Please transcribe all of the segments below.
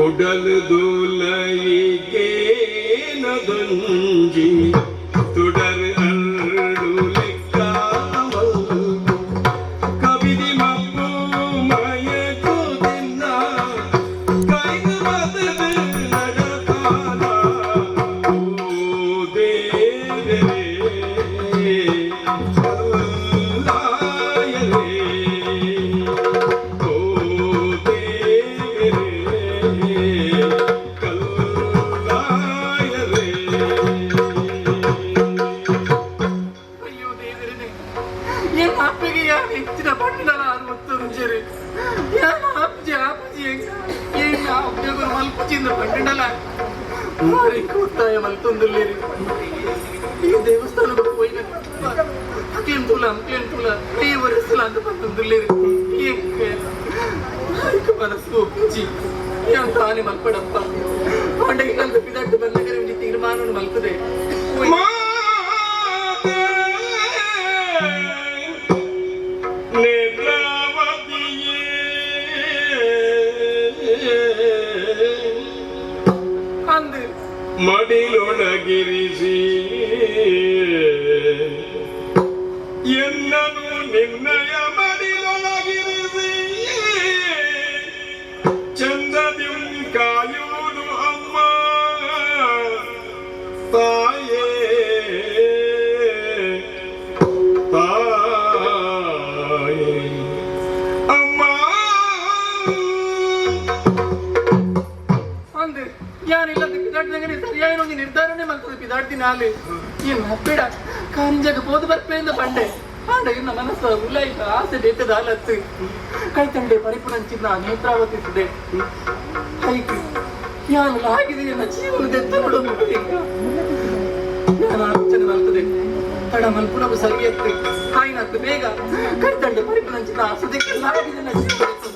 ಉಡಲ್ ದೋಲೈಗೆ ನದೊಂಜಿ ತುಡರ್ ಅರಳು ಲೆಕ್ಕ ಮಲ್ಪು. ಕವಿದಿ ಮಪ್ಪು ಮಯಕುದಿನ್ನ ಕೈದು ಬದಲು ನಡತಾನ. ಓ ದೇವರೇ, ಕಲ್ಲಾಯರೇ. ಓ ದೇವರೇ, ಕಲ್ಲಾಯರೇ. ಅಯ್ಯೋ ದೇವರೇ, ಏನ್ ಅಪ್ಪಗೆ ಯಾರು ಹೆಚ್ಚಿನ ಬಣ್ಣಲ ಅರವತ್ತೊಂಜರು ಯಾನ್ ಆಪುಜಿ ಆಪುಜಿ ಏನ್ ಉದ್ಯೋಗ ಮಲ್ಪುಜಿಂದ ಬಂಡಲ ಮಾರಿಂಕ ಒತ್ತಾಯ ಮಲ್ತೊಂದುಲ್ಲೇರಿ. ಈ ದೇವಸ್ಥಾನಕ್ಕೆ ಹೋಯಿನ ಅಕ್ಲೇನ್ ತುಲ ಅಂಕ್ಲೇನ್ ತುಲ ದೇವರಸಲ ಅಂತ ಬಂದೊಂದುಲ್ಲೇರಿ. ಎಂಕ ಮನಸ್ಸು ಒಪ್ಪುಜಿ. ಯಾನ್ ತಾನೆ ಮಲ್ಪಡಪ್ಪ ಪಂಡ ಇಲ್ಲಂತ ಪಿದಾಡ್ದು ಬಂದಾಗ ಒಂಜಿ ತೀರ್ಮಾನ ಮಲ್ತದೆ. ಮಾತೆ ನೇತ್ರಾವತಿಯೇ, ಅಂದು ಮಡಿಲೊಳಗಿರಿಸಿ ಎನ್ನನು ನಿನ್ನಯ ಮಡಿಲೊಳಗಿರಿಸಿ ಚಂದದಿಂ ಕಾಯುವುದು ಅಮ್ಮ ತಾಯೇ, ತಾಯೇ, ಅಮ್ಮ. ಅಂದು ಯಾನಿಲ್ಲ ಪಿದಾಡ್ದಂಗನೆ ಸರಿಯಾದ ಒಂಜಿ ನಿರ್ಧಾರನೇ ಮಲ್ತದೆ. ಪಿದಾಡ್ದಿನ ಆಲು ಏನ್ ಹಪ್ಪಿಡ ಕಾರಿಂಜಾಗ ಪೋದು ಬರ್ಪೇಂದ ಪಂಡೆ. ಆಂಡ ಇನ್ನ ಮನಸ್ಸು ಉಲಾಯಿತ ಆಸೆ ಬೇತದ ಆಲತ್ತು ಕೈ ತಂಡೆ ಪರಿಪುಣಂಚಿನ ನೇತ್ರಾವತಿ ಸುದೆ ಹೈಕ್ ಯಾನು ಆಗಿದೆ. ನನ್ನ ಜೀವನ ದೆತ್ತ ನೋಡು. ನಾನು ಆಲೋಚನೆ ಮಲ್ತದೆ. ತಡ ಮಲ್ಪುನವು ಸರಿಯತ್ತು ಆಯ್ನತ್ತು ಬೇಗ ಕೈ ತಂಡೆ ಪರಿಪುಣಂಚಿನ ಸುದೆಕ್ಕೆ ಲಾಗಿದೆ ನನ್ನ ಜೀವನ ದೆತ್ತೊಂದು.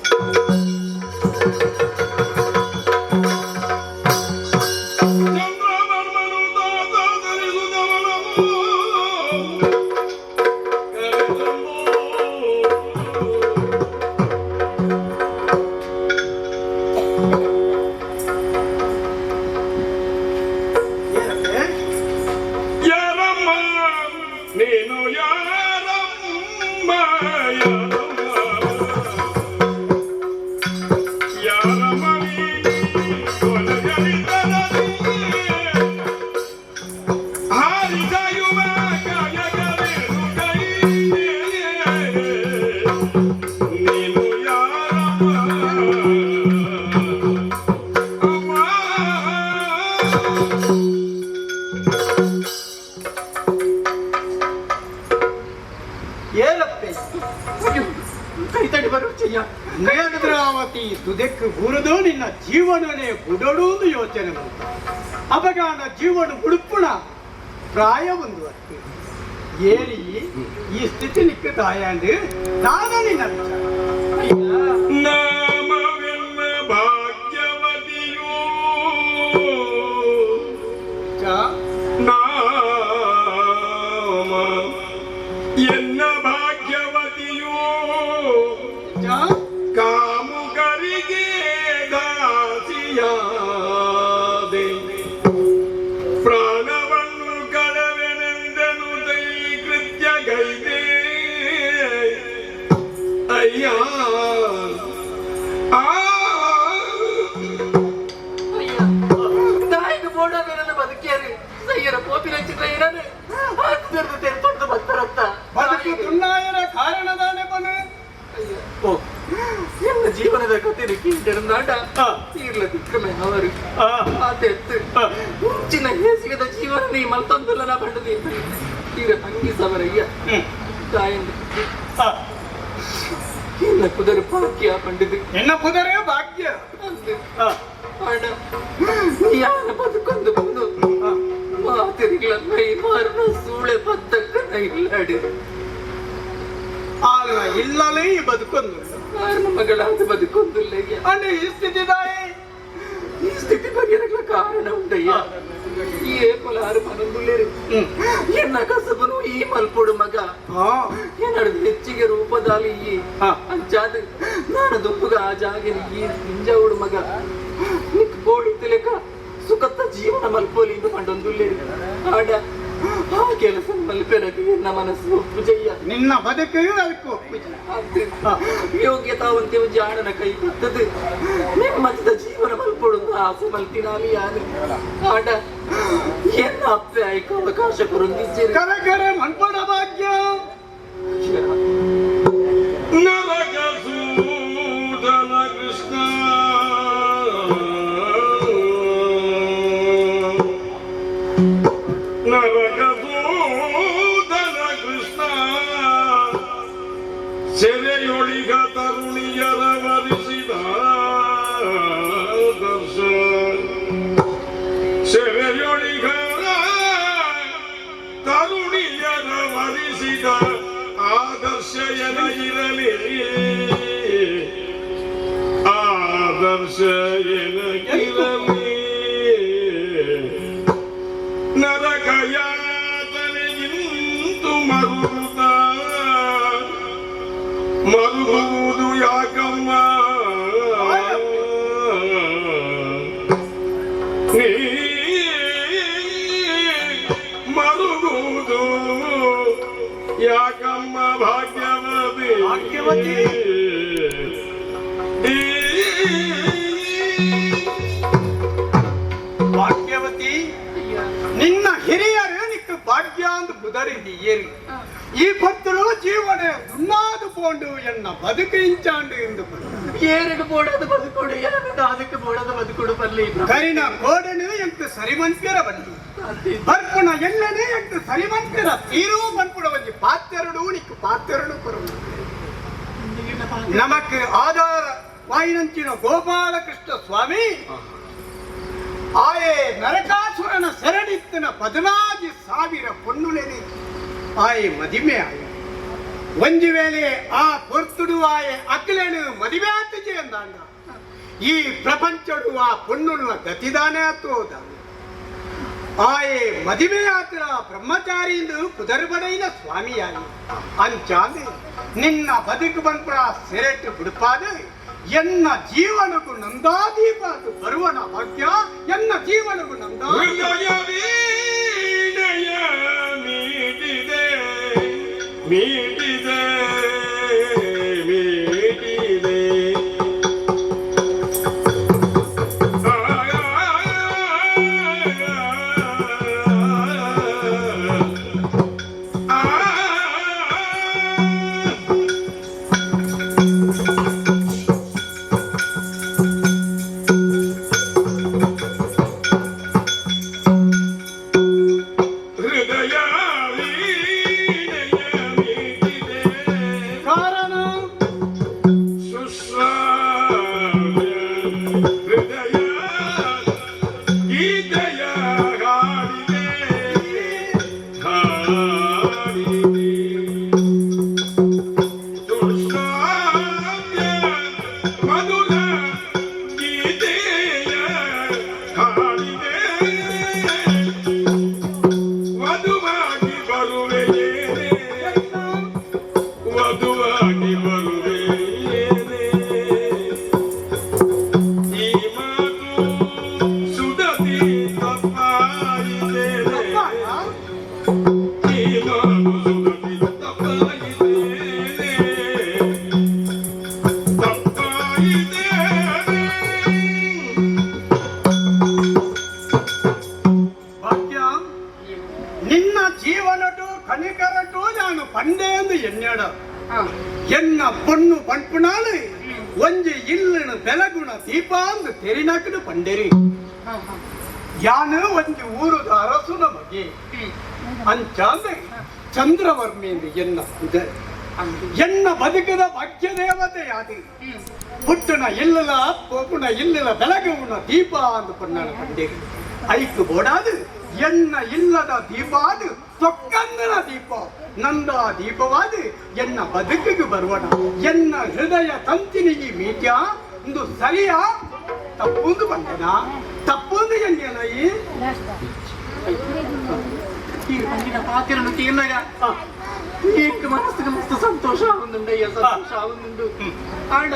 ಚಂದ್ರವರ್ಮನು ದಾಸರಿಸುದವನನು ಕರೆತಂದು ಏನಂತೆ? ಯಾರಮ್ಮ ನೀನು? ಯಾರಮ್ಮ, ಯಾರಮ್ಮ, ಯಾರಮ್ಮ ನೀನು? ಕೊಲಗಲಿತರದಿ ಹಾರಿ ಸಾಯುವ ಕಾಯಕವೇನು ಕೈದೆ? ನೀನು ಯಾರಮ್ಮ, ಅಮ್ಮ? ಏನಪ್ಪೆ? ಅಯ್ಯೋ, ಕೈ ತಡಿ ಬರುಚ್ಚಯ್ಯ. ನೇತ್ರಾವತಿ ತುದೆಕ್ಕು ಬೂರದು ನಿನ್ನ ಜೀವನನೇ ಬುಡಡೂದು ಯೋಚನೆ ಬಂತ. ಅಪಗಾನ ಜೀವನ ಬುಡುಪುಣ ಪ್ರಾಯ ಒಂದು ಅತ್ತು ಏರಿ ಈ ಸ್ಥಿತಿ ನಿಕ್ಕ ತಾಯಾಂಡು ದಾನ ನಿನ್ನ ವಿಚಾರ. ಅಯ್ಯ. ನಾಮವೆನ್ನ ಭಾಗ್ಯವತಿಯೂ ಚ ನಾಮ ಎನ್ನ ಭಾಗ್ಯವತಿಯೂ ಚ ಕಾಮುಕರಿಗೆ ದಾಸಿಯಾದೆ. ಪ್ರಾಣವನ್ನು ಕಳವೆನೆಂದನು ದೈ ಕೃತ್ಯ ಗೈದೆ. ಅಯ್ಯ, ಆ. ಅಯ್ಯ, ತಾಯಿಗೆ ಬೋಡಾವೇನನ್ನ ಬದುಕಿಯಾರು ಸಯ್ಯರ ಪೋಪಿನ ಚಿತ್ರ ಏನಾನೆ ಆತ್ಮೀಯರದ ತೆರ್ತೊಂದು ಭಕ್ತರತ್ತ. ಬದುಕು ತುಣ್ಣಾಯರ ಕಾರಣದಾನೆ ಬನು. ಓ, ಎನ್ನ ಜೀವನದ ಕತೆ ಕೇಳಿದಾಂಡ ತೀರ್ಲ ತಿಕ್ಕಮೆ ಅವರು ಆತೆತ್ತು ಮುಂಚಿನ ಹೇಸಿಗದ ಜೀವನ ನೀ ಮಲ್ತೊಂದಲ್ಲ ಪಂಡದಿ ತೀರ ತಂಗಿ ಸವರಯ್ಯ ತಾಯಂದು ಎನ್ನ ಕುದರು ಭಾಗ್ಯ ಪಂಡಿದು. ಎನ್ನ ಕುದರೆ ಭಾಗ್ಯ. ಅಂದು ಅಣ್ಣ ಯಾನ ಬದುಕೊಂದು ಬಂದು ಮಾತಿರಿಗಳ ಮೈ ಮಾರನ ಸೂಳೆ ಬತ್ತಕ್ಕನ ಇಲ್ಲಾಡಿ. ಆಗ ಇಲ್ಲಲೇ ಈ ಬದುಕೊಂದು. ಕಾರಣ ಮಗಳಾದ ಬದುಕೊಂದುಲ್ಲಯ್ಯ. ಅಣ್ಣ, ಈ ಸ್ಥಿತಿ ದಾಯಿ? ಈ ಸ್ಥಿತಿ ಬಗೆಯರಗಳ ಕಾರಣ ಉಂಡಯ್ಯ. ಈ ಏಪಲಾರು ಪನೊಂದುಲ್ಲೇರು. ಎನ್ನ ಕಸಬನು ಈ ಮಲ್ಪೊಡು ಮಗ. ಏನಡು ಹೆಚ್ಚಿಗೆ ರೂಪದಾಲಿ ಈ ಅಂಚಾದ ನಾನು ದುಪ್ಪುಗ ಆ ಜಾಗನಿ ಈ ನಿಂಜಾವುಡು ಮಗ ನಿಕ್ ಬೋಡಿತ್ತಲೆಕ ಸುಖತ್ತ ಜೀವನ ಮಲ್ಪೋಲಿ ಇಂದು ಪಂಡೊಂದುಲ್ಲೇರಿ. ಆಡ ಆ ಕೆಲಸ ಮಲ್ಪೆನకు ಎನ್ನ ಮನಸ್ಸು ಒಪ್ಪುಜಯ್ಯ. ನಿನ್ನ ಬದುಕು ಅದಕ್ಕೆ ಒಪ್ಪುಜಿ. ಯೋಗ್ಯತಾವಂತೆ ಜಾಣನ ಕೈ ಬರ್ತದೆ ನೆಮ್ಮದಿದ ಜೀವನ ಮಲ್ಪೊಡು ಆಸೆ ಮಲ್ತಿನಾಲಿ ಯಾನು. ಆಡ ಎನ್ನ ಅಪ್ಪೆ ಆಯ್ಕ ಅವಕಾಶ ಕೊರೊಂದಿಜ್ಜೆರು. ಕರೆ ಕರೆ ಮನ್ಪಡ ಭಾಗ್ಯ. ನರಕಸೂದನ ಕೃಷ್ಣ ನರಕಸೂದನ ಕೃಷ್ಣ ಸೆರೆಯೊಳಿಗ ತರುಣಿಯರ ವರಿಸಿದ ದರ್ಶ ಸೆರೆಯೊಳಿಗ ತರುಣಿಯರ ವರಿಸಿದ ಆದರ್ಶ ಎನಗಿರಲಿ ಆದರ್ಶ ಎನಗಿರಲಿ ನರಕಯಾತನೆಗಿಂತು ಮರುಗುತ್ತ ಮರುಗುವುದು ಯಾಕಮ್ಮ ನೀ ಮರುಗುವುದು ಯಾಕಮ್ಮ ಭಾಗ್ಯವತಿ? ಭಾಗ್ಯವತಿ. ಭಾಗ್ಯವತಿ, ನಿನ್ನ ಹಿರಿಯರು ನಿಕ್ಕ ಭಾಗ್ಯ ಅಂದು ಬುದರಿದ್ದೀಯೇರಿ. ಈ ಭಕ್ತರು ಜೀವನ ಉನ್ನಾದು ಪೋಂಡು ಎನ್ನ ಬದುಕು ಇಂಚಾಂಡು ಎಂದು ಬಂದ. ಏರಿಗೆ ಬೋಡದ ಬದುಕೊಡು, ಯಾರು ಅದಕ್ಕೆ ಬೋಡದ ಬದುಕೊಡು ಬರ್ಲಿ. ಕರಿನ ಕೋಡನು ಎಂಕ್ ಸರಿಮನ್ಪಿರ ಬಲ್ಲಿ ಬರ್ಪುಣ ಎಲ್ಲನೇ ಎಂಕ್ ಸರಿಮನ್ಪಿರ ತೀರೂ ಮನ್ಪುಣ ಒಂಜಿ ಪಾತ್ರೆರಡು ನಿಕ್ಕು ಪಾತ್ರೆರಡು ಕೊರು. ನಮಕ್ ಆಧಾರ ವಾಯಿನಂಚಿನ ಗೋಪಾಲಕೃಷ್ಣ ಸ್ವಾಮಿ ಆಯೆ ನರಕಾಸುರನ ಸೆರಡಿತ್ತನ 14,000 ಪೊನ್ನುಲೆನೆ ಆಯೆ ಮದಿಮೆ ಆಯ. ಒಂಜಿ ವೇಳೆ ಆ ಪೊರ್ತುಡು ಆಯೆ ಅಕ್ಲೇನು ಮದಿಮೆ ಆತಜೆ ಅಂದಾಂಡ ಈ ಪ್ರಪಂಚಡು ಆ ಪೊನ್ನುನ ಗತಿದಾನೆ ಆತೋದಾನೆ. ಆಯೆ ಮದಿಮೆ ಆತರ ಬ್ರಹ್ಮಚಾರಿ ಎಂದು ಕುದರ್ಬಡೈನ ಸ್ವಾಮಿಯಾಗಿ ಅಂಚಾಂದೆ ನಿನ್ನ ಬದುಕು ಬಂಪುರ ಸೆರೆಟ್ಟು ಬಿಡುಪಾದ ಎನ್ನ ಜೀವನಕ್ಕೂ ನಂದಾದೀಪ ಅದು ಬರುವನ ಭಾಗ್ಯ, ಎನ್ನ ಜೀವನಕ್ಕೂ ನಂದಾ ಹೃದಯ ವೀಣೆಯ ಮೀಟಿದೆ ಮೀಟಿದೆ ಮೀಟಿದೆ ಆ, ಆ, ಆ. ಹೃದಯ ವೀಣೆಯ ಮೀಟಿದೆ ಕಾರಣ ಸುಶ್ರಾವ್ಯ ಹೃದಯ ಗೀತೆಯ ಹಾಡಿದೆ ಹಾಡಿದೆ ಸುಶ್ರಾವ್ಯ ಮಧುರ ಗೀತೆಯ ಹಾಡಿದೆ ವಧುವಾಗಿ ಬರುವೆಯೇನೆ ವಧುವಾಗಿ ಬರುವೇನೆ ಈ ಮಾತು ಸುದತಿ ತಪ್ಪಾಯಿತೇನೆ ಈ ಮಾತು ಸುದತಿ ತಪ್ಪಾಯಿತೇನೆ ತಪ್ಪಾಯಿತೇನೆ. ಭಾಗ್ಯ, ನಿನ್ನ ಜೀವನಟು ಕಣಿಕರಟು ನಾನು ಪಂಡೆ ಎಂದು ಎಣ್ಣೆಡ ಎನ್ನ ಪೊಣ್ಣು ಪಂಪುನಾಳು ಒಂಜಿ ಇಲ್ಲನ ಬೆಲಗುಣ ದೀಪ ಅಂದು ತೆರಿನಕನು ಪಂಡೆರಿ. ಯಾನು ಒಂಜಿ ಊರುದ ಅರಸುನ ಮಗೆ ಅಂಚಾಂದೆ ಚಂದ್ರವರ್ಮೆ ಎಂದು ಎನ್ನ ಇದೆ ಎನ್ನ ಬದುಕದ ಭಾಗ್ಯ ದೇವತೆ ಯಾದಿ ಪುಟ್ಟನ ಇಲ್ಲಲ ಪೋಪುನ ಇಲ್ಲಲ ಬೆಳಗುಣ ದೀಪ ಅಂದು ಪಣ್ಣನ ಪಂಡೇರಿ. ಐಕು ಬೋಡಾದು ಎನ್ನ ಇಲ್ಲದ ದೀಪಾದು ತೊಕ್ಕಂದನ ದೀಪ ನಂದ ದೀಪವಾದ ಎನ್ನ ಬದುಕಿಗೆ ಬರುವಣ ಎನ್ನ ಹೃದಯ ತಂತಿನಿಗೆ ಮೀಟ್ಯ ಇಂದು ಸರಿಯಾ ತಪ್ಪುಂದು ಬಂದನ ತಪ್ಪುಂದು ಎಣ್ಣೆನ ಈ ಈ ಪಂಡಿನ ಪಾತಿರನು ತೀರ್ನಾಗ ಎಂಕ್ ಮನಸ್ಸಿಗೆ ಮಸ್ತ್ ಸಂತೋಷ ಆವೊಂದುಂಡು ಅಯ್ಯ, ಸಂತೋಷ ಆವೊಂದುಂಡು. ಆಂಡ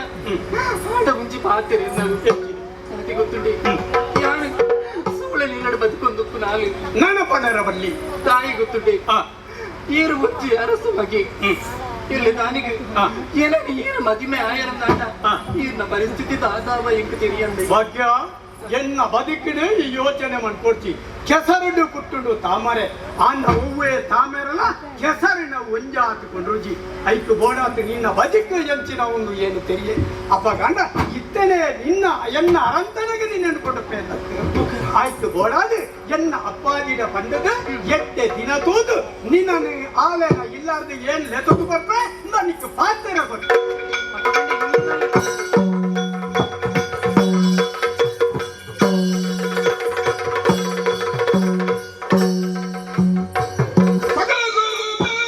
ಆಂಡ ಮುಂಚಿ ಪಾತೆರೆ ಸಾಟಿ ಗೊತ್ತುಂಡಿ ಯಾನು ಸೂಳೆ ನಿನ್ನಡು ಬದುಕೊಂದುಪ್ಪು ನಾಲು ನಾನ ಪಣರ ಬಲ್ಲಿ ತಾಯಿ ಗೊತ್ತುಂಡಿ ಈರು ಮುಂಚಿ ಅರಸು ಮಗಿ ಇಲ್ಲಿ ನಾನಿಗೆ ಏನ ಈರು ಮದಿಮೆ ಆಯರಂದಾಂಡ ಈರ್ನ ಪರಿಸ್ಥಿತಿ ದಾದಾವ ಎಂಕ್ ತಿಳಿಯಂದೆ. ಭಾಗ್ಯ ಎನ್ನ ಬದುಕಿನ ಈ ಯೋಚನೆ ಮನ್ಕೊಡ್ಚಿ ಕೆಸರನ್ನು ಪುಟ್ಟುಂಡು ತಾಮರೆ ಆಂದ ಹೂವೇ ತಾಮರಲ ಕೆಸರಿನ ಒಂಜಾತುಕೊಂಡು ರುಜಿ ಐಕು ಬೋಡಾತು ನಿನ್ನ ಬದುಕು ಎಂಚಿನ ಒಂದು ಏನು ತೆರಿಯೆ. ಅಪ್ಪ ಗಂಡ ಇತ್ತನೆ ನಿನ್ನ ಎನ್ನ ಅರಂತನೆಗೆ ನಿನ್ನನ್ನು ಕೊಡುತ್ತೆ ಆಯ್ತು ಬೋಡಾದು ಎನ್ನ ಅಪ್ಪಾಜಿನ ಪಂಡದ ಎಟ್ಟೆ ದಿನ ತೂದು ನಿನ್ನನ್ನು ಆಲೆನ ಇಲ್ಲಾರ್ದು ಏನ್ ಲೆತದು ಬರ್ಪೆ ನನಗೆ ಪಾತ್ರ ಕೊಟ್ಟೆ. ಸಕಲ ಸೌಭಾಗ್ಯಗಳು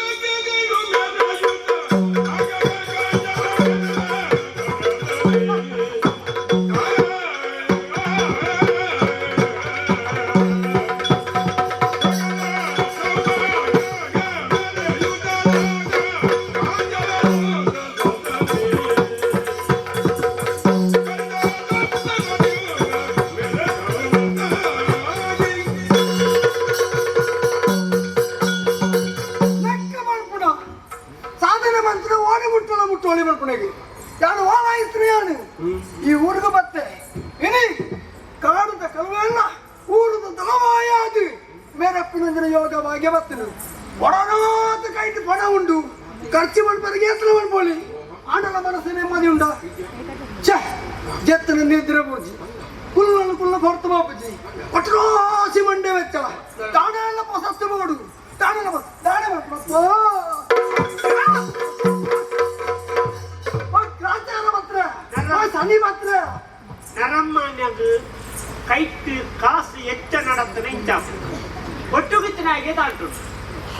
ಮೆರೆಯುತ್ತ ಲೆಕ್ಕ ಮಲ್ಪುಣ ಸಾಧನೆ ಮಂತ್ರ ಓಡಿ ಮುಟ್ಟೋಳ ಮುಟ್ಟೋಳಿ ಮಲ್ಪುಣಗೆ ಯಾನು ಓಲಾಯಿಸ್ರು ಯಾನು ಈ ಊರಿಗೆ ಬತ್ತೆ ಇನಿ ಕಾಡುದ ಕಲ್ವೆಲ್ಲ ಊರುದ ದಲವಾಯಾದು ಮೇರಪ್ಪಿನಂದಿನ ಯೋಗ ಭಾಗ್ಯ ಬತ್ತನು ಒಡನಾದ ಕೈಟ್ ಪಣ ಉಂಡು ಖರ್ಚು ಮಲ್ಪರಿಗೆ ಎತ್ತಲ ಮಲ್ಪೋಳಿ ಆಂಡಲ ಮನಸ್ಸು ನೆಮ್ಮದಿ ಉಂಡ ಛೆ ಜೆತ್ತನ ನಿದ್ರೆ ಪೂಜಿ ಕುಲ್ಲನ್ನು ಕುಲ್ಲ ಹೊರತು ಬಾಪುಜಿ ಒಟ್ಟರಾಸಿ ಮಂಡೆ ವೆಚ್ಚ ತಾನೆಲ್ಲ ಪೊಸತ್ತು ಬೋಡು ತಾನೆಲ್ಲ ತಾನೆ ಮಲ್ಪುಣಪ್ಪ ಗ್ರಾಚಾರ ಮಾತ್ರ ಸನಿ ಮಾತ್ರ. ನರಮಾನ್ಯಗ್ ಕೈಟ್ ಕಾಸು ಎಚ್ಚ ನಡತನ ಇಂಚ ಒಟ್ಟುಗಿತ್ತನಾಗೆ ತಾಂಟು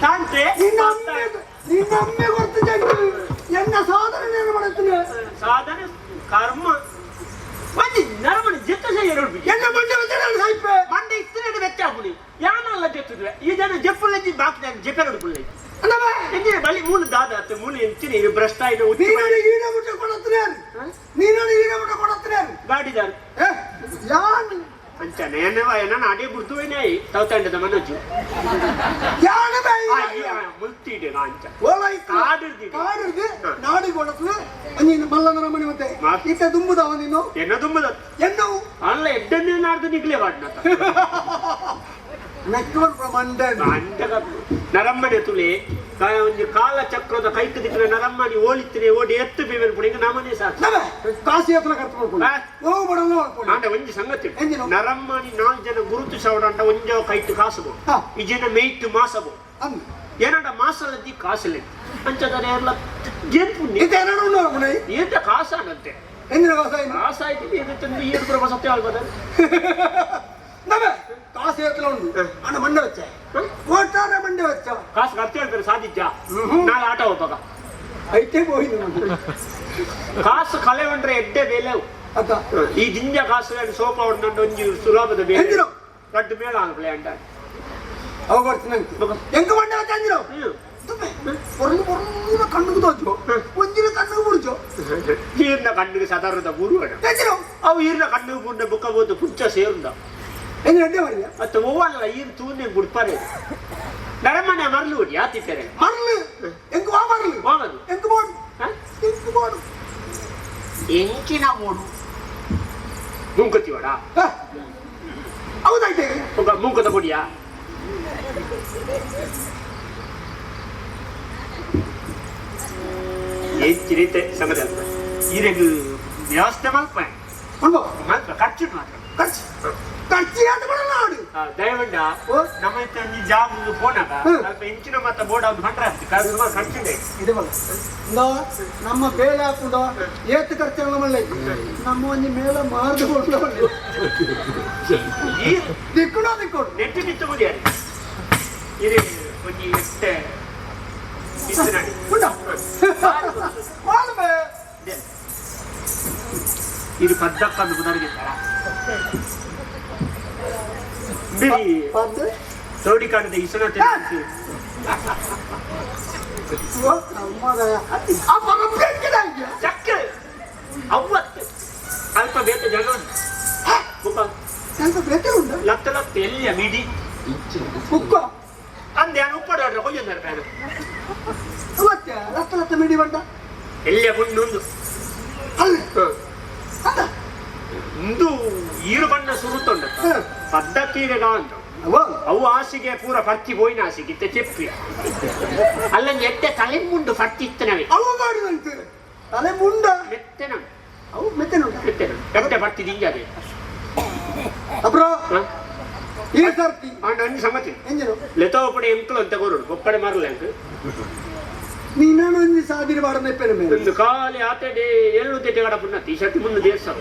ತಾಂತೆ. ನಿನ್ನ ಅಮ್ಮೆ ನಿನ್ನ ಅಮ್ಮೆ ಗೊತ್ತು ಜಂಕು ಎನ್ನ ಸಾಧನೆ ಏನು ಮಾಡುತ್ತೇನೆ? ಸಾಧನೆ ಕರ್ಮ ಒಂಜಿ ನರಮಣಿ ಜೆತ್ತು ಸಹ ಎರಡು. ಎನ್ನ ಮಂಡೆ ವೆಚ್ಚ ನಾನು ಸಾಯ್ಪೆ. ಮಂಡೆ ಇತ್ತಿನ ಬೆಚ್ಚ ಆಪುನಿ ಯಾನಲ್ಲ ಜೆತ್ತುದುವೆ ಈ ಜನ ಜೆಪ್ಪುಲಜ್ಜಿ ಬಾಕಿ ನಾನು ಜೆಪ್ಪೆರಡು ಪುಳ್ಳೆ. ಅಲ್ಲವೇ? ಎಂಜಿನ ಬಳಿ ಮೂಲ ದಾದ ಅತ್ತೆ ಮೂಲ ಎಂಚಿನ ಇದು ಭ್ರಷ್ಟ ಇದು. ನೀನು ಈಡ ಮುಟ್ಟ ಕೊಡತ್ರೆ, ನೀನು ಈಡ ಮುಟ್ಟ ಕೊಡತ್ರೆ. ಗಾಡಿದಾರ. ಏ ಯಾನ್ ಅಂಚನೆ ಎನ್ನವ ಎನ್ನ ಅಡೆ ಬುಡ್ದುವೇನೇ ತೌತಂಡದ ಮನೋಜು. ಯಾನ ಬೈ ಮುಲ್ತಿಡೆ ಅಂಚ. ಓಲಾಯ್ತು. ಕಾಡಿರ್ದಿ. ಕಾಡಿರ್ದಿ ನಾಡಿ ಕೊಡತ್ರೆ ನೀನು ಮಲ್ಲನ ಮನೆ ಮತ್ತೆ ಇತ್ತ ದುಂಬುದವ ನೀನು. ಎನ್ನ ತುಂಬದ. ಎನ್ನವು. ಅಲ್ಲ ಎಡ್ಡನ್ನೇ ನಾಡ್ದು ನಿಗ್ಲೆ ವಾಡ್ನತ. ನೆಕ್ವರ್ ಮಂಡೆ. ಅಂಟಗ ನರಮ್ಮನೆ ತುಳಿ ಒಂಜಿ ಕಾಲ ಚಕ್ರದ ಕೈಕ್ ದಿಕ್ಕಿನ ನರಮ್ಮನಿ ಓಲಿತ್ತಿನಿ ಓಡಿ ಎತ್ತು ಬಿವೆನ್ ಪುಡಿಂಗ ನಮನೆ ಸಾಕು. ನವೆ ಕಾಸಿ ಹತ್ರ ಖರ್ಚು ಮಾಡ್ಕೊಳ್ಳಿ ಆ. ಹೋಗು ಬಡೋದು ಮಾಡ್ಕೊಳ್ಳಿ. ಆಂಡ ಒಂಜಿ ಸಂಗತಿ. ಎಂಜಿನ? ನರಮ್ಮನಿ ನಾಲ್ ಜನ ಗುರುತು ಸವಡಂಟ ಒಂಜೋ ಕೈಟ್ ಕಾಸುಬು. ಹಾ. ಈ ಜನ ಮೇಯ್ತು ಮಾಸಬು. ಅಂದ್ ಏನಂಡ ಮಾಸಲದ್ದಿ ಕಾಸಲೆ ಅಂಚದರೆ ಎಲ್ಲ ಏನ್ ಪುಣ್ಯ. ಇದು ಎರಡು ನೋಡ್ಕೊಳ್ಳಿ. ಏತ ಕಾಸಾನಂತೆ. ಎಂದಿನ ಕಾಸ ಏನು? ಕಾಸಾಯ್ತು ಏನು ತಂದು ಏನು ಪ್ರಭ ಸತ್ಯ ಆಲ್ಬದ. ನವೆ ಕಾಸು ಹತ್ರ ಉಂಟು ಅಣ್ಣ ಮಂಡೆ ವಚ್ಚ ಓಟಾರೆ ಮಂಡೆ ವಚ್ಚ. ಕಾಸು ಖರ್ಚು ಹೇಳ್ತಾರೆ ಸಾಧಿಜ್ಜ ನಾಳೆ ಆಟ ಹೋಗ್ಬಾಗ. ಐತೆ ಹೋಯ್ತು ನಮ್ಗೆ. ಕಾಸು ಕಲೆ ಉಂಡ್ರೆ ಎಡ್ಡೆ ಬೆಲೆ ಅವು. ಅತ್ತ. ಈ ಜಿಂಜ ಕಾಸು ಸೋಪ ಉಂಡು ಒಂಜಿ ಸುಲಭದ ಬೇಲೆ. ಎಂದಿನ? ರಡ್ಡು ಮೇಳ ಆಗ್ಲೆ ಅಂಡ. ಅವ ಬರ್ತೀನಿ ಎಂಕ ಮಂಡೆ ವಚ್ಚ ಅಂದಿರೋ ತುಪ್ಪೆ ಪೊರ್ಲು ಪೊರ್ಲು ಕಣ್ಣುಗೆ ತೋಚು ಒಂದಿನ ಕಣ್ಣುಗೆ ಮುಡಿಚು. ಈರ್ನ ಕಣ್ಣಿಗೆ ಸಾಧಾರಣದ ಗುರುವಣ. ಎಂದಿರೋ? ಅವು ಈರ್ನ ಕಣ್ಣಿಗೆ ಪುಂಡ ಬುಕ್ಕ ಬೋದು ಪುಂಚ ಸೇರುಂದ. ಎಂದಿನ ಅಡ್ಡೆ ಮರಿಯ? ಮತ್ತೆ ಒವ್ವಲ್ಲ ಈರ್ ತೂನೆ ಬುಡ್ಪಾರೆ ನರಮನೆ ಮರಲು ಯಾತಿದ್ದಾರೆ. ಮರಳು ಎಂಕ ವಾ ಮರಳು. ಹೋಗದು. ಎಂಕ ಬೋಡು. ಹ? ಎಂಕ ಬೋಡು. ಎಂಕಿನ ಬೋಡು ಮುಂಕತಿವಡ. ಹೌದಾಯ್ತು. ಮುಂಕದ ಪೊಡಿಯಾ ಎಂಚಿನೈತೆ ಸಂಗತಿ ಅಂತ ಈರೆಗ್ ವ್ಯವಸ್ಥೆ ಮಲ್ಪ. ಅನ್ಬೋ. ಮಲ್ಪ ಖರ್ಚು ಮಾತ್ರ. ಖರ್ಚು ಖರ್ಚು ಅಂತ ಮಾಡಲ್ಲ ಆಡು. ದಯವಂಡ ಓ. ನಮ್ಮ ಈ ಜಾಗ ಪೋನಾಗ ಹ್ಮ್. ಸ್ವಲ್ಪ ಇಂಚಿನ ಮತ್ತೆ ಬೋರ್ಡ್ ಅವ್ನು ಬಂಡ್ರೆ ಆಗ್ತದೆ ಸುಮಾರು ಖರ್ಚಿದೆ. ಇದೆ ಬಲ್ಲ ಇಂದೋ ನಮ್ಮ ಬೇಳೆ ಹಾಕೊಂಡು ಏತು ಖರ್ಚು ಮಳ್ಳೆ ನಮ್ಮ ಒಂಜಿ ಮೇಳ ಮಾರ್ದು ಕೊಡ್ಲ ಮಳ್ಳೆ. ಈ ದಿಕ್ಕುಣ ದಿಕ್ಕೋಡು. ನೆಟ್ಟು ನಿತ್ತು ಮುಡಿಯಾರಿ ಇದು ಒಂಜಿ ಎಟ್ಟೆ ಬಿಸಿನಾಡಿ. ಉಂಡ ಮಾಲ್ಮೆ. ಇದು ಪದ್ದಕ್ಕಂದು ಬುದರ್ಗಿದ್ದಾರ ಬಿಡಿ. ಪದ್ದು ತೋಡಿ ಕಾಣದ ಇಸನ. ಆ ಪರಪ್ಪ ಚಕ್ಕ ಅವ್ವತ್ತು ಅಲ್ಪ ಬೇತ ಜನ ಬುಕ್ಕ ಎಂತ ಬೇತೆ ಉಂಟು ಲತ್ತ ಲತ್ತ ಎಲ್ಲಿಯ ಮಿಡಿ ಬುಕ್ಕ ಅಂದೆ ನಾನು ಉಪ್ಪಡ ಕೊಯ್ಯಂದಾರ ಪ್ಯಾನ ಅವತ್ತೆ ಲತ್ತ ಲತ್ತ ಮಿಡಿ ಬಂಡ ಎಲ್ಲಿಯ ಗುಂಡುಂದು ಅಲ್ಲ ಅಲ್ಲ ಇಂದು ಈರು ಬಣ್ಣ ಸುರುತ್ತುಂಡ ಪದ್ಧತಿಗೆ ಅಂತ ಅವ ಅವು ಆಸಿಗೆ ಪೂರ ಪರ್ತಿ ಪೋಯಿನ ಆಸಿಗೆ ಇತ್ತೆ ಚೆಪ್ಪಿ ಅಲ್ಲ ಎತ್ತೆ ತಲೆ ಮುಂಡು ಪರ್ತಿ ಇತ್ತನವೆ ಅವು ಮಾಡಿದಂತೆ ತಲೆ ಮುಂಡ ಮೆತ್ತೆನ ಅವು ಮೆತ್ತೆ ನೋಡ ಮೆತ್ತೆನ ಎತ್ತೆ ಪರ್ತಿ ದಿಂಜಾದೆ ಅಬ್ರೋ ಈ ಸರ್ತಿ ಆಂಡ ಒಂಜಿ ಸಂಗತಿ ಎಂಜನು ಲೆತೋಪಡೆ ಎಂಕ್ಲು ಅಂತ ಕೊರುಡು ಬೊಕ್ಕಡೆ ಮರಲ ಎಂಕ್ ನೀನೊಂದು ಸಾದಿರಿ ಮಾಡದ ಪೆರೆ ಮೇಲೆ ಒಂದು ಖಾಲಿ ಆತಡೆ ಏಳು ತೆಟ್ಟೆ ಕಡಪುಣ್ಣ ಈ ಸರ್ತಿ ಮುಂದೆ ದೇವಸ್ಥಾನ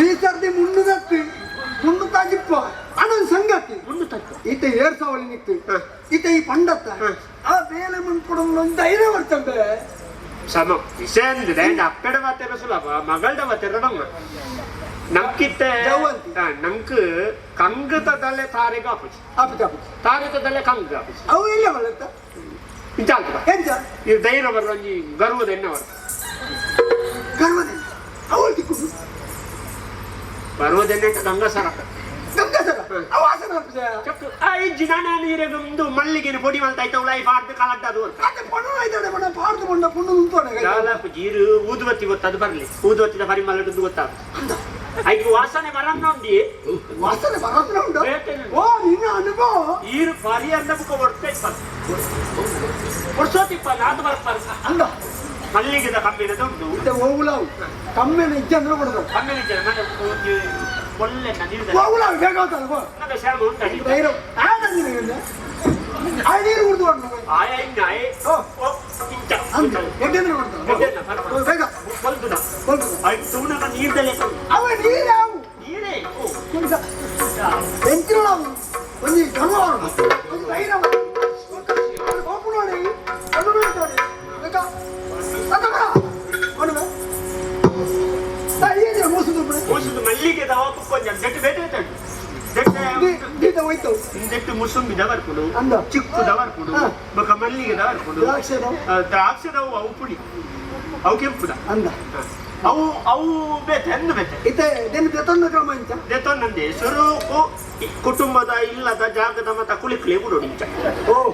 ಈ ಸರ್ತಿ ಮುಣ್ಣು ತತ್ತಿ ಮುಣ್ಣು ತಾಜಿಪ್ಪ ಅನ್ನೊಂದು ಸಂಗತಿ ಮುಂದೆ ತಕ್ಕ ಈತ ಏರ್ ಸಾವಳಿ ನಿಕ್ತು ಈತ ಈ ಪಂಡತ್ತ ಆ ಬೇಲೆ ಮುನ್ಪುಡ ಒಂದು ಧೈರ್ಯ ಬರ್ತಂಬೆ ಸಮ ವಿಷಯ ಅಂದಿದೆ ಅಪ್ಪೆಡ ಮಾತೆರ ಸುಲಭ ಮಗಳದ ಮಾತೆರ ಬಂಗ ನಂಕಿತ್ತೆ ಜವಂತಿ. ನಂಕ್ ಕಂಗತದಲ್ಲೇ ತಾರೆಗೆ ಆಪುಜಿ ಆಪುಜಿ ಆಪುಜಿ ತಾರೆತದಲ್ಲೇ ಕಂಗ ಆಪುಜಿ ಅವು ಇಲ್ಲ ಬಲತ್ತ ಇಂಚಾಲ್ತ ಎಂಚ ಇದು ಧೈರ್ಯ ಬರ ಒಂಜಿ ಗರ್ವದ ಎನ್ನ ಬರ ಗರ್ವದ ಅವಳು ದಿಕ್ಕು ಬರುವುದೆನ್ನ ಗಂಗಸರ ಗಂಗಾಸರ ಅವು ಆಸನ ಆಪುಜ ಚಕ್ಕು ಆ ಇಜ್ಜಿ ನಾನ ನೀರೆಗೊಂದು ಮಲ್ಲಿಗೆನ ಪೊಡಿ ಮಲ್ತ ಐತ ಉಲಾಯಿ ಪಾಡ್ದು ಕಲಡ್ಡದು ಅಂತ ಅದೇ ಪಣ್ಣು ಐತಾಡೆ ಬಣ್ಣ ಪಾಡ್ದು ಬಣ್ಣ ಪುಣ್ಣು ನಿಂತೋಣ ದಾಲಾಪುಜಿ ಇರು ಊದುಬತ್ತಿ ಗೊತ್ತದು ಬರ್ಲಿ ಊದುಬತ್ತಿದ ಪರಿಮಳ ಗೊತ್ತಾಗ ಐದು ವಾಸನೆ ಬರನ್ನ ಉಂಡಿ ವಾಸನೆ ಬರೋದ್ರ ಉಂಟು ಬೇತೇನೆ. ಓ ನಿನ್ನ ಅನುಭವ ಈರು ಪರಿ ಅಂದ ಬುಕ್ಕ ಹೊಡ್ತಾ ಇಪ್ಪತ್ತು ಹೊಡ್ಸೋತಿಪ್ಪ ನಾದು ಬರ್ಪಾರ ಅಂದ ಮಲ್ಲಿಗೆದ ಕಬ್ಬಿಣದ ಉಂಟು ಇತ್ತೆ ಹೋಗುಲಾವು ಕಮ್ಮೆನ ಇಜ್ಜೆ ಅಂದ್ರೆ ಕೊಡೋದು ಕಮ್ಮಿನ ಜನ ಮನೆ ಒಂದು ಒಳ್ಳೆ ನೀರು ಹೋಗುಲಾವು ಬೇಗ ಹೋಗ್ತಾನೆ ಹೋ ಶ್ರಮ ಉಂಟು ಧೈರ್ಯ ಆಡಂದಿನ ಆ ನೀರು ಕುಡ್ದು ಹೊಡ್ನು ಆಯ ಇನ್ನಾಯ ಓ. ಓ ಇಂಚ ಅಂದ ಎಡ್ಡೆಂದ್ರೆ ಕೊಡ್ತಾನೆ ಎಡ್ಡೆಂದ್ರ, ಬರ, ಬರ. ಬೇಗ ಕೊಲ್ದುದ ಕೊಲ್ದು ಐದು ತೂನಗ ನೀರ್ದಲ್ಲೇ ಕೊಲ್ದು. ಅವ ನೀರು ಯಾವು ನೀರೇ ಓ ಎಂಚಿನ ಒಂಜಿ ಗರ್ವ ಒಂಜಿ ಧೈರ್ಯ ಹೋಗು ನೋಡಿ ಕಣ್ಣು ನೋಡಿ ಬೇಕಾ ಅಣ್ಣ ಏನು ಮೋಸದ ಮೋಸದ ಮಲ್ಲಿಗೆ ದವ ಕೊಂಚ ದೆಟ್ಟು ಬೇಟೆ ದೆಟ್ಟು ದೀತ ಹೋಯ್ತು ದೆಟ್ಟು ಮುಸುಂಬಿ ದವರ್ಪುಡು ಅಂದ. ಚಿಕ್ಕು ದವರ್ಪುಡು ಹಾ. ಬೊಕ ಮಲ್ಲಿಗೆ ದವರ್ಪುಡು ದ್ರಾಕ್ಷಿದ ದ್ರಾಕ್ಷಿದವು ಅವು ಪುಡಿ ಅವು ಕೆಂಪುದ ಅಂದ ಅವು ಅವು ಬೇತೆ ಅಂದು ಬೇತೆ ಇತ್ತೆ ದೆನ್ ದೆತೊಂದ ಕ್ರಮ ಇಂಚ ದೆತೊನ್ನಂದೆ ಸುರುಕು ಈ ಕುಟುಂಬದ ಇಲ್ಲದ ಜಾಗದ ಮತ ಕುಳಿಕ್ಲೆ ಬಿಡೋಡು ಇಂಚ ಓಹೋ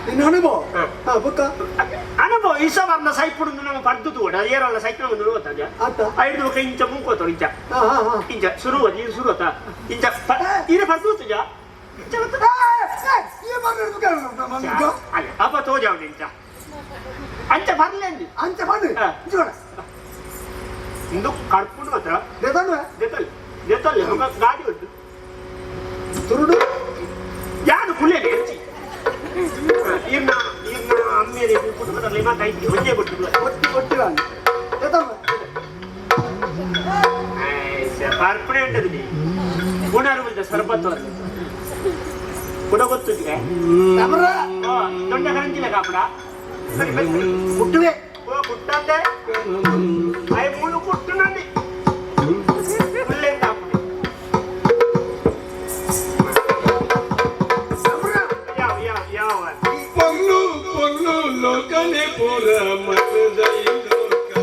ನಿನ್ನ ಅನುಭವ ಹಾ. ಹಾ ಬುಕ್ಕ ಅನುಭವ ಈ ಸವರ್ಣ ಸೈಪುಡು ನಮ್ಮ ಪಡ್ದು ತೂಡ ಏರಲ್ಲ ಸೈಕ್ಲ ಒಂದು ಗೊತ್ತಾದ ಆತ ಐದು ಬೊಕ ಇಂಚ ಮುಂಕೋತರು ಇಂಚ ಹಾ ಹಾ ಹಾ ಇಂಚ ಸುರು ನೀರು ಸುರು ಆತ ಇಂಚ ಈರೆ ಪಡ್ದು ತುಜ ಇಂಚ ಗೊತ್ತಾ? ಈ ಬರ್ರಿ ಅಲ್ಲ ಅಪ್ಪ ತೋಜಾವಣ ಇಂಚ ಅಂಚ ಬರ್ಲೇಂದು ಅಂಚ ಬನ್ನಿ ಹಾ. ಇಂಚೋಣ ಇಂದು ಕಡ್ಪುಂಡು ಮಾತ್ರ ದೆತೊಂದ ದೆತಲ್ ದೆತಲ್ ಗಾಡಿ ಉಂಟು ತುರುಡು ಯಾರು ಕುಲ್ಲೇನೆ ಹೆಚ್ಚಿ ಇರ್ನ ಇರ್ನ ಅಮ್ಮೇಲೆ ಕುಟುಂಬದಲ್ಲಿ ಮಾತಾಯ್ತು ಒಂದೇ ಬಿಟ್ಟು ಒಟ್ಟಿ ಒಟ್ಟಿ ದೆತೊಂದ ಪರ್ಪಣೆ ಉಂಟದು ಗುಣರುವುದ ಸರ್ಬತ್ತು ಗುಣ ಗೊತ್ತಿದೆ ನಮರ ದೊಡ್ಡ ಕರಂಜಿಲ್ಲ ಕಾಪಡ ಸರಿ ಬನ್ನಿ. ಮುಟ್ಟುವೆ ಓ ಕುಟ್ಟಂದೆ I ಮೂಲು ಕುಟ್ಟು ನಂದಿ ಉಲ್ಲೇಖ ಕಾಪುಡೆ ನಮರ ಯಾವ ಯಾವ ಯಾವ ಪೊರ್ಲು ಪೊರ್ಲು ಲೋಕನೆ ಪೂರ ಮನದ ಈ ಲೋಕ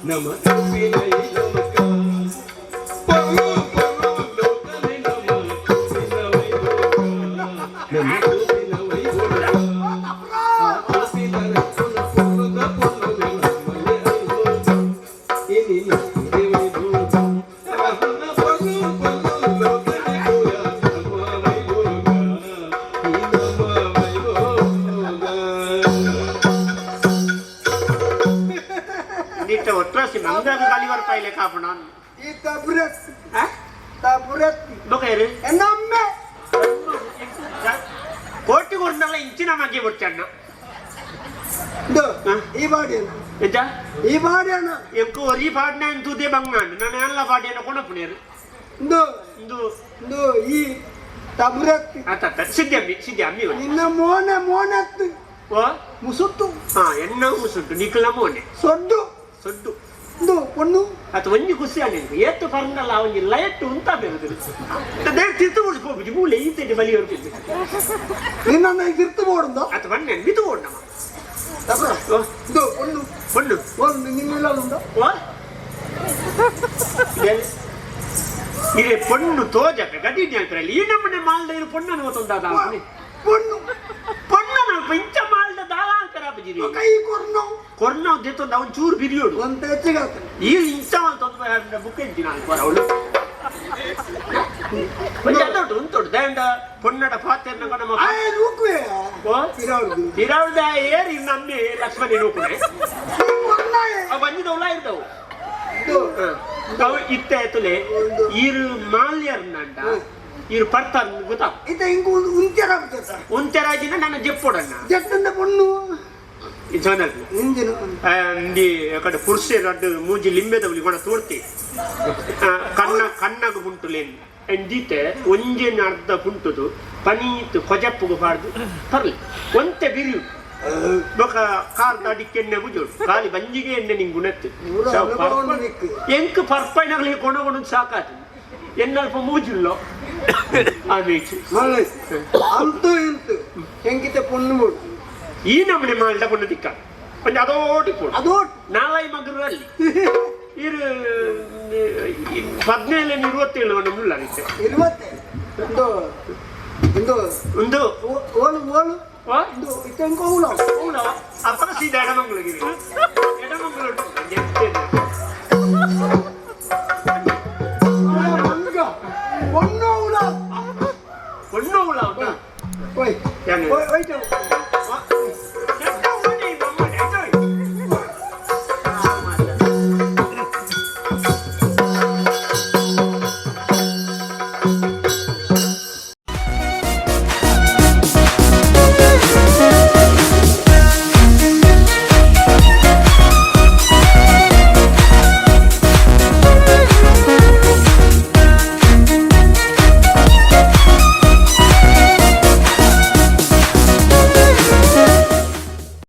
ನಮ ತಪ್ಪಿನ ಈ ಲೋಕ ಪೊರ್ಲು ಪೊರ್ಲು ಲೋಕನೆ ನಮ ತಪ್ಪಿನ ವೈಭೋಗ ನಮ ತಪ್ಪಿನ ವೈಭೋಗ ತಪ್ಪಿನ ರಕ್ಷಣ ಪೊರ್ಲುದ ಪೊರ್ಲುನೆ ನಮ್ಮನೆ ಐಭೋಗ ಇನಿ ನಮ್ಮನೆ ವೈಭೋಗ ರಹನ ಪೊರ್ಲು ಪೊರ್ಲು ಲೋಕನೆ ಪೂರ ನಮ್ಮ ವೈಭೋಗ ಈ ನಮ್ಮ ವೈಭೋಗ ನಿಟ್ಟ ಒಟ್ರಾಸಿ ಮಂಗಾಗ ಗಾಲಿ ಬರ್ಪಾಯಿಲೆ ಕಾಪಣ ಈ ತಬುರತ್ ತಬುರತ್ ಬೊಕೇರು ಎನ್ನಮ್ಮೆ ಕೋಟಿ ಕೊಡ್ನಲ್ಲ ಇಂಚಿನ ಮಗ್ಗೆ ಬಿಡ್ಚಣ್ಣ ಇದು ಹಾ. ಈ ಬಾಡಿಯನ ಎಂತ ಈ ಬಾಡಿಯನ ಎಂಕು ಒರಿ ಪಾಡ್ನ ತುದೆ ಬಂಗಾಂಡ್ ನಾನು ಎಲ್ಲ ಪಾಡಿಯನ್ನ ಕೊಣಪುನೇರು ಇಂದು ಇಂದು ಇಂದು ಈ ತಬುರತ್ ಆತ ಸಿದ್ಧಿ ಅಮ್ಮಿ ಸಿದ್ಧಿ ಅಮ್ಮಿ ಒಳ್ಳೆ. ನಿನ್ನ ಮೋನೆ ಮೋನತ್ತು ಓ ಮುಸುತ್ತು ಹಾ ಎನ್ನ ಮುಸುಂಟು ನಿಖಲ ಮೋನೆ ಸೊಡ್ಡು ಸೊಡ್ಡು ಇಂದು ಪೊಣ್ಣು ಅದು ಒಂಜಿ ಖುಷಿ ಆಗಿದೆ ಏತ್ತು ಪರಂಗಲ್ಲ ಒಂಜಿ ಲಯಟ್ ಉಂತ ಬೇರೆ ದೇವ್ ತಿರ್ತು ಬಿಡ್ಕೋಬಿಡಿ ಮೂಲೆ ಈತೆಗೆ ಬಲಿ ಹೊರ್ತಿದ್ದೆ. ನಿನ್ನ ತಿರ್ತು ಬೋಡುಂದ ಅದು ಬನ್ನಿ ಮಿತು ನಮ್ಮ ಇಂದು ಪೊಣ್ಣು ಪೊಣ್ಣು ಒಂದು ನಿನ್ನೆಲ್ಲ ಉಂಡ ಓ? ಇದೇ ಪೊಣ್ಣು ತೋಜಕ ಗಡಿ ಹೇಳ್ತಾರಲ್ಲ ಈ ನಮ್ಮನೆ ಮಾಲ್ದ ಇರು ಪೊಣ್ಣను ಗೊತ್ತುಂದ ಪೊಣ್ಣು ಪೊಣ್ಣು ಅಲ್ಪ ಇಂಚ ಮಾಲ್ದ ದಾಲ ಅಂತಾರ ಬಜಿರಿ ಕೈ ಕೊರ್ನೋ ಕೊರ್ನ ದೆತ್ತೊಂದು ಅವನ್ ಚೂರು ಬಿರಿಯೋಡು ಒಂತ ಹೆಚ್ಚಿಗೆ ಈ ಇಂಚ ಮಾಲ್ ಬುಕ್ ಇದ್ದೀನಿ ನಾನು ಅವಳು ಒಂಜಿ ಅದೊಟ್ಟು ಉಂತೊಟ್ಟು ದಂಡ ಪೊನ್ನಡ ಪಾತೆರ್ನ ನಮ್ಮ ಆಯ್ ನೂಕುವೆ ಓ? ಇರಾವ್ದು ಇರಾವ್ದ ಏರಿ ನಮ್ಮೆ ಲಕ್ಷ್ಮಣಿ ನೂಕುನೆ ಪೊಣ್ಣಾಯೆ ಅವು ಬಂದಿದ್ದವಲ್ಲ ಇರ್ತಾವು ಇದು ಅವು ಇತ್ತೆ ತುಲೆ ಈರು ಮಾಲ್ಯರ್ನಂಡ ಈರು ಪರ್ತಾರ್ ಗೊತ್ತಾ ಇತ ಇಂಕು ಒಂದು ಉಂತ್ಯರ ಆಗ್ತದೆ ಉಂತೆರಾಜಿನ ನನ್ನ ಜೆಪ್ಪೊಡಣ್ಣ ಜಟ್ಟಂದ ಪೊಣ್ಣು ಜೋನಲ್ ಇಂಜಿನ ಅಂದಿ ಕಡೆ ಪುರ್ಸೆ ರಡ್ಡು ಮೂಜಿ ಲಿಂಬೆದವಲಿ ಕೊಡ ತೋರ್ತಿ ಕಣ್ಣ ಕಣ್ಣಗ ಪುಂಟುಲೇನ್ ಎಂದಿತೆ ಒಂಜೇನ ಅರ್ಧ ಪುಂಟುದು ಪನೀತ್ ಕೊಜಪ್ಪುಗು ಪಾಡ್ದು ಪರ್ಲಿ ಒಂತೆ ಬಿರಿಯು ಬೊಕ ಕಾರ್ದ ಅಡಿಕ್ಕೆ ಎಣ್ಣೆ ಬುಜೋಡು ಖಾಲಿ ಬಂಜಿಗೆ ಎಣ್ಣೆ ನಿಂಗೆ ಗುಣತ್ತು ಊರ ಅನುಭವ ನಿಕ್ಕು. ಎಂಕ್ ಪರ್ಪೈನಗಲಿ ಕೊಣಗೊಡು ಸಾಕಾತು ಎನ್ನಲ್ಪ ಮೂಜುಲ್ಲೋ ಆಮೇಚು ಮಲ್ಲೆ ಅಂತೂ ಇಂತು ಹೆಂಗಿತೆ ಪೊಣ್ಣು ಬೋಡು ಈ ನಮ್ಮನೆ ಮಾಲ್ದ ಕೊಂಡು ದಿಕ್ಕ ಒಂಜಿ ಅದೋಟಿ ಕೊಡು ಅದು ನಾಲೈ ಮಗರು ಅಲ್ಲಿ ಇರು ಪದ್ನೇಳು ಇರುವತ್ತೇಳು ಮುಳ್ಳ ರೀತೆ ಇರುವತ್ತೆ ಇಂದು ಇಂದು ಒಂದು ಓಳು ಓಳು ಓ? ಇಂದು ಇತ್ತೆ ಇಂಕ ಓಳು ಹೌದಾ? ಅಪ್ಪನ ಸೀದಾ ಎಡಮಂಗ್ಳಿಗೆ ಎಡಮಂಗ್ಳೂರು ಮಂಗ ಪೊಣ್ಣು ಓಳು ಒಣ್ಣು ಉಳ ಓಯ್ ಯಾನು? ಓಯ್ ಓಯ್